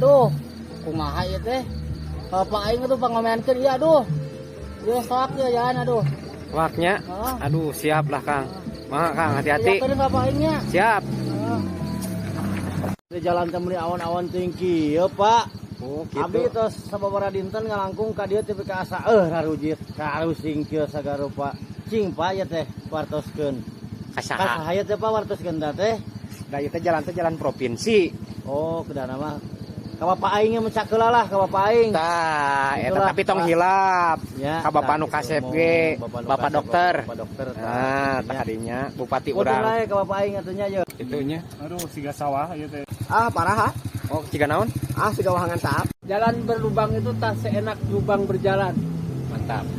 Aduh, kumaha ieu teh? Bapak aing tuh pangomeankeun ieu, aduh. Ieu soak ieu jalan, aduh. Waknya. Heeh. Aduh, siap lah, Kang. Mangga, Kang, hati-hati. Iya, bapak aingnya. Siap. Di jalan teh meuni awan-awan tinggi ya, Pak. Oh, gitu. Abi tos sababaraha dinten ngalangkung ka dieu tepi ka asa rarujit karusing kieu sagarupa. Cing, Pak, ya teh wartoskeun. Kasaha? Kasaha ya teh, Pak, wartoskeun teh? Da ieu teh jalan teh jalan provinsi. Oh, kedana mah ka bapak aing mencak heula lah ka bapak aing. Tah, eta Itulah, tapi tong Pak. Hilap. Ya, Ka bapak tah, nu gitu. Kasep Mau ge, bapak nu bapak kasep, dokter. bapak dokter, tah, Nah, gitunya. Tah kadinya bupati Punten urang. Wae ka bapak aing atuh nya ye. Itunya. Aduh, siga sawah ieu teh. Ah, parah ha. Oh, ciga naon? Ah, siga wahangan saap. Jalan berlubang itu tak seenak lubang berjalan. Mantap.